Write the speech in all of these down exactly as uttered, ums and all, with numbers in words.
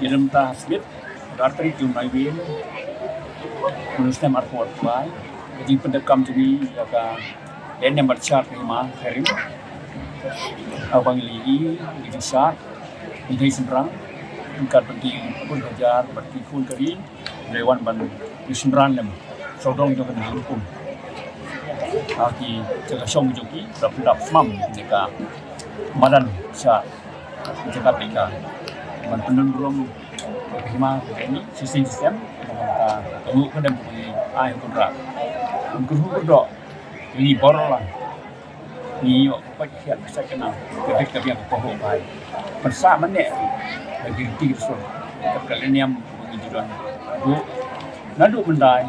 Ïa mynta ha Smit, ar tarik jong u bnai Jun, mynta u snem arphew arphew lai, ka jingpyndep kam jong ngi ïa ka lehniam bad shad ka hima Khyrim. Haba ngi la ïohi ïa ka jingshad kynthei shynrang, ryngkat bad ki khun hajar bad ki khun ka ri, ki la wan ban ïa synran lem sawdong jong ka Nongrum. Ha ki jaka shong jong ki, la pyndap smam ïa ka madan shad. Jaka pika ban pyndon burom ka hima ka ni, shisien shisien, ka ka ka dem ka ai ka ra. Ka hu ka do ni bor la ni yo ka ka ka ka na ka bit ka biang ka ho bai. Pynsa mane ka girti ka sur ka ka lehniam ka ni jidon. Bu na du mendai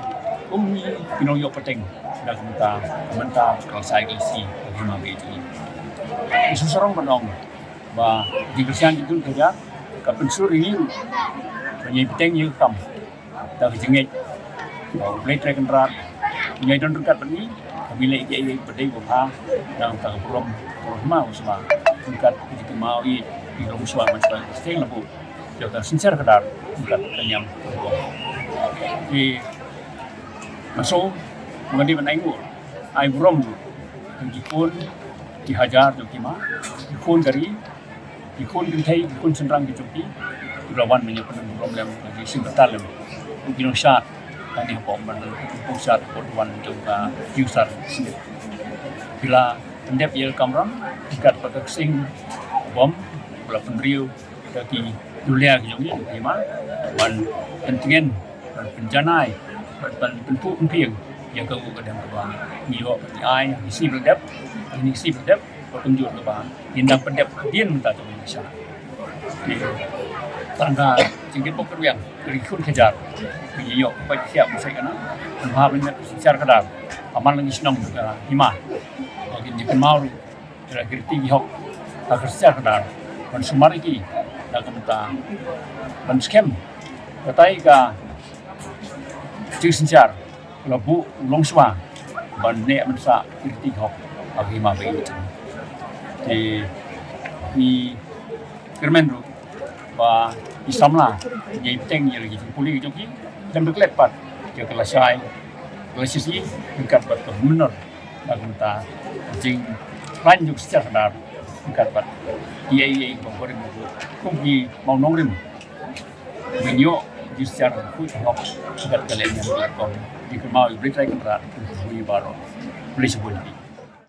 kum ni ki nongïoh pateng da ka mynta ka mynta ka sai ka si ka hima ka ni. Isu sarong ban ong ba ki Khristan ki dun ka ja ka pynsur ïa ngi ruh. Ba ngi bteng ïa ka kam da ka jingngeit ba U Blei Trai Kynrad ngi don ryngkat bad ngi. Ka ngi leh ïa ïa ba dei ba pha da ka burom burom ma u sma ryngkat ka jingkynmaw ïa ki long sma man sma ka seng labu. Ïa ka synshar khadar ryngkat ka niam. Ki maso ma ka dei ban ai ngur ai burom ruh ki khun ki hajar jong ki ma ki khun ka ri. Ki khun kynthei, ki khun shynrang ki jong ki, ki la wan ban ïa pynlong burom lem, ki shim bynta lem. Ki nongshad, kane hapoh ban pynlong shad, hapoh wan jong ka Q sar. Ki la pyndep ïa ka kamram, ryngkat bad ka ksing bom, ki la pynriew ïa ki dulia ki jong ki, ki ma, ban pyntngen, ban pynjanai, ban, ban pynpuh pynpieng ïa ka u ka dang kaba ngi ïoh, ngi ai, ngi sngewdep, ngi sngewdep, ba kumjuh kaba ngin dang pyndep hadien mynta jong ngi sha. Te tang ka jingkit bok kyrwiang ka ri khun ka jar, ngi ïoh ba khiah ba sai kana, ban ha ban ïa ka synshar khadar, ha man la ngi shnong ka hima, ba ngin ïa kynmaw ruh ïa ka riti ki hok, ka synshar khadar, ban sumar ïa ki da ka mynta, ban skhem katai ka jingsynshar la buh u longshuwa ban neh ban sah ki riti ki hok ha ka hima ba ïeit. Te ngi kyrmen ruh ba ki samla ngi bteng ïa la ki jingpule ki jong ki, khlem da klet pat ïa ka lashai ka lashisngi ryngkat bad ka hynmen. Ba kumta jingkhlaiñ jong ka synshar khadar ryngkat bad ïa ïa ïa ba bor kum ki mawnongrim. Ngin ïoh jingshar khuid hok ryngkat ka lehniam ka lehkong. Ngi kynmaw ïa U Blei Trai Kynrad, ngi baroh. Blei shibun.